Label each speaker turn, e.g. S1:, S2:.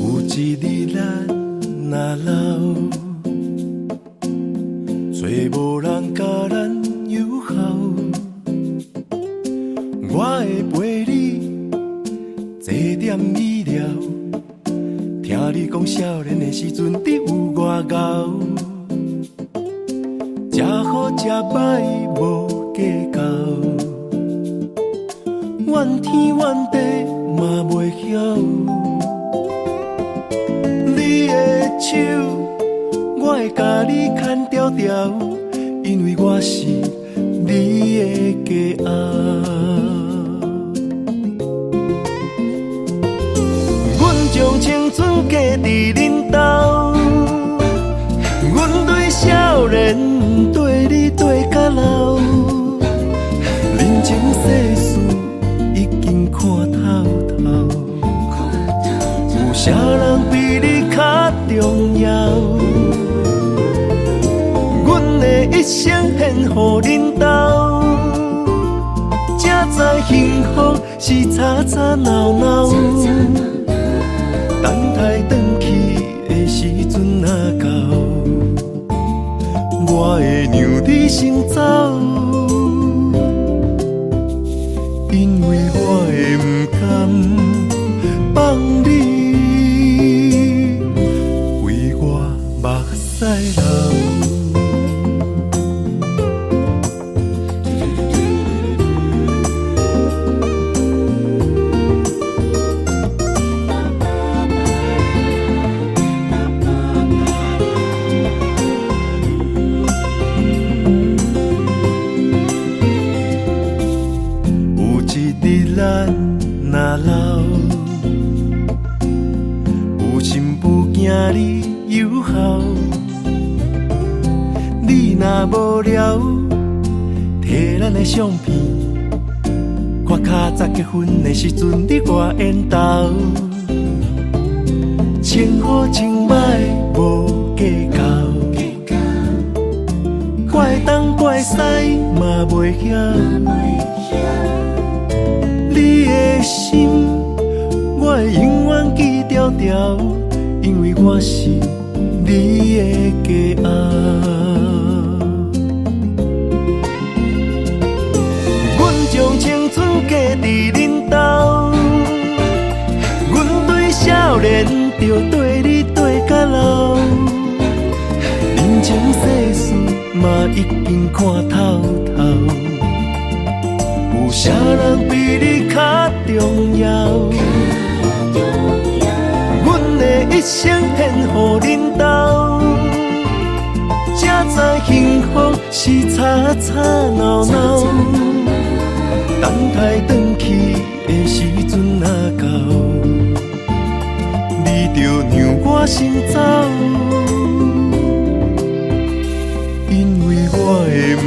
S1: 有一日咱若老，揣無人共咱友好，我會陪你坐點醫療，聽你講少年的時陣你有偌𠢕，食好食歹無計較，怨天怨地嘛袂曉。你的手，我會共你牽牢牢，因為我是你的骄傲。阮將青春寄佇恁兜，阮對少年綴你綴甲老，人情世事已經看透透，有啥人比你較重要？阮的一生獻予恁兜，才知幸福是吵吵鬧鬧。等待轉去的時陣若到，我會讓你先走，因為我會毋甘放你為我目屎流。有一日咱若老，有新婦囝兒有孝，你若無聊，提咱的相片，看較早結婚的時陣你偌緣投，穿好穿歹無計較，怪東怪西嘛袂曉。你的心，我會永遠記牢牢，因為我是你的骄傲。阮將青春寄佇恁兜，阮對少年就綴你綴甲老，人情世事嘛已經看透透。有啥人比你較重要？阮的一生獻予恁兜，才知幸福是吵吵鬧鬧。等待轉去的時陣若到，你著讓我先走，因為我會毋